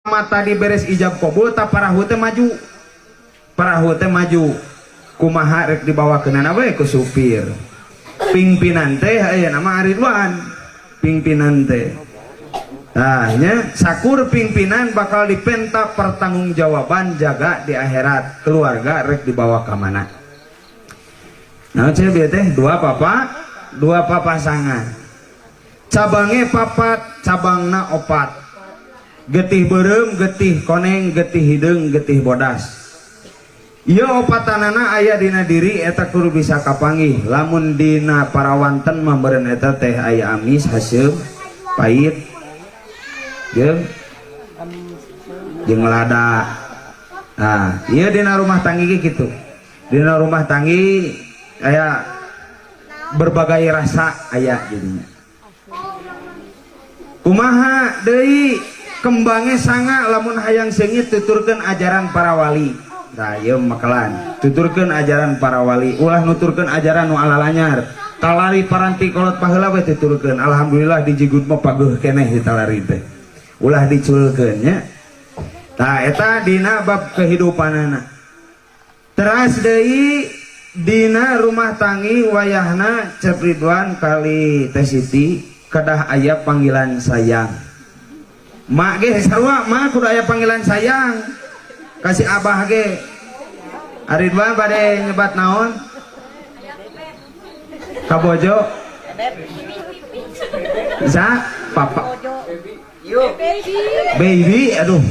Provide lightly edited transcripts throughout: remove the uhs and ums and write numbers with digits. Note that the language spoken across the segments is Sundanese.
Tadi beres ijab kabul, tah parahu teh maju, parahu teh maju. Kumaha rek dibawa ke we ku supir. Pingpinan teh aya nama Aridwan pingpinan teh. Nah nya, sakur pingpinan bakal dipenta pertanggungjawaban jaga di akhirat, keluarga rek dibawa ke mana. Nah, cek bieu teh dua papa, dua papasangan, cabangnya papat, cabangna opat: getih beureum, getih koneng, getih hideung, getih bodas. Ieu opatanana aya dina diri, eta kudu bisa kapanggih. Lamun dina parawanten mah meureun eta teh aya amis, haseum, pahit, jeung jeung lada. Nah, ieu dina rumah tanggi ge kitu. Dina rumah tanggi aya berbagai rasa aya jadinya. Kumaha deui kembangnya sanga? Lamun hayang seungit, tuturkeun ajaran para wali. Nah, ieu makalan, tuturkeun ajaran para wali, ulah nuturkeun ajaran nu alalanyar. Talari paranti kolot baheula we tuturkeun. Alhamdulillah di jigut mah pageuh keneh di talari teh, ulah diculkeun nya. Tah, eta dina bab kehidupanana. Teras deui dina rumah tanggi, wayahna Cep Ridwan kali Teh Siti kedah aya panggilan sayang. Mak ge sarua, mak kudu aya panggilan sayang kasih abah ge. Aridwan bade nyebat naon kabojo bisa papa baby. Aduh,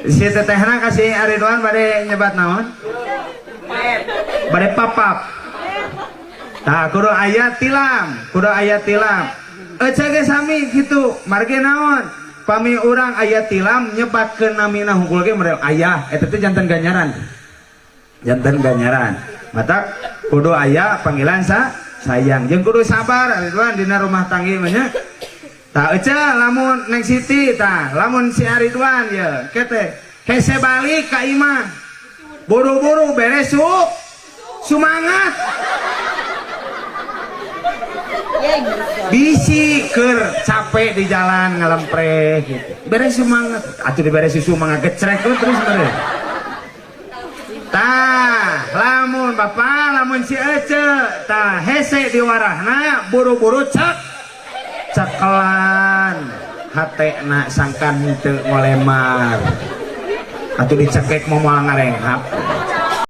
si tetehna kasih Aridwan bade nyebat naon? Bade papap. Nah, kudu aya tilam, kudu aya tilam. Ece ge sami kitu, margi naon? Pami urang aya tilam, nyebatkeun namina hungkul ge model ayah, eta teh janten ganjaran. Janten ganjaran. Mata kudu aya panggilan sayang. Jeung kudu sabar Ridwan dina rumah tanggi mah nya. Tah, ece lamun Neng Siti, tah lamun si Aridwan ya, kete hese balik ka imah. Buru-buru beres sumangat. Bisi keur capek di jalan ngalempre gitu, beres semangat atuh, diberes susu mangga gecrek lu terus beres. Tah, lamun bapak, lamun si Ece, tah hese diwarahna, buru-buru cek cekelan hatena sangkan henteu ngolemar atuh, dicekek mau moal ngarenghap.